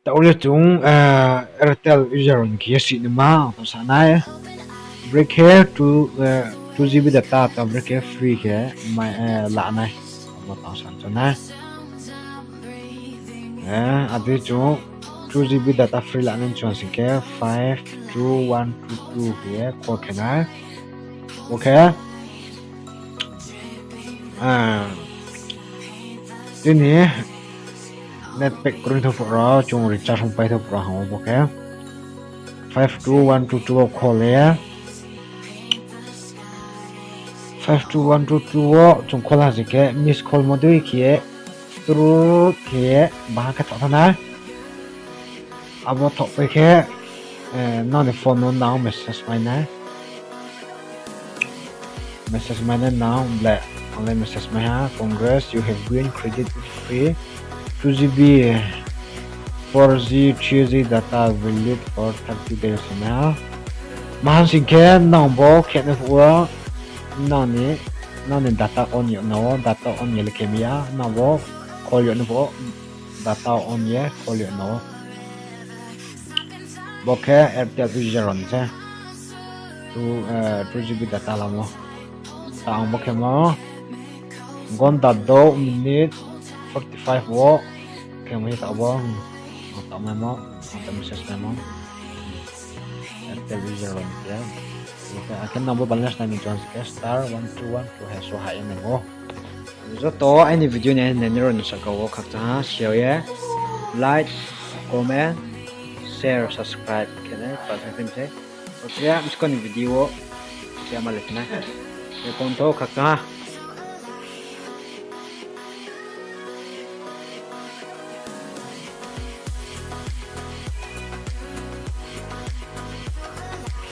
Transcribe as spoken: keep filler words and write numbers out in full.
Taoh le chung, eh, Airtel user rao ni khe ye sih ni ma ang tong sa nai. Brekhe two, eh, two G B data ta brekhe free khe mai, eh, la nai. Abo tong sa nai. Eh, adi chung two G B data free la nai chung sing khe five two one two two khe ye call khe nai. Okay. Ah, tini net pack kroi thou phuh rao, chung recharge hong pai thou phuh rao hang ou bo khe. Five two one two two wo call ye. Five two one two two wo chung call ha sing khe miss call mo dei khe ye, tru khe ye, baha khe thaoh tha nai. Abo thaoh pai khe, eh, nrao ni phone no nang message mai nai. Message mai nai nang ble, ang le message mai ha, "Congrats, you have win credit free two G B, four G three G data valid for thirty days," mai ha. Maha sing khe nang bo khe nai phuh wo, nang ni, nang ni data on ye nang wo, data on ye le khe mi ya, nang bo call ye nai phuh wo, data on ye call ye nang wo. Bo khe Airtel user rao ni se. Two, eh, two G B data lamo. Ta ang bo khe mo. Gonta douh minute forty five wo. Khe mo ye ta bo. Ang ta mai mo. Ang ta message mai mo. Airtel user rao ni khe. Akhe nang bo balance nai ni chung sing khe star one two one two hash wo ha ye nai ou. Joto aini video ni nai nai rao ni saka wo khakchang ha, si yag ye like, comment, share, subscribe khe nai pa tha khe se. Oke, buskang ni video wo khe ma le khe nai. Khe tong thou khakchang ha.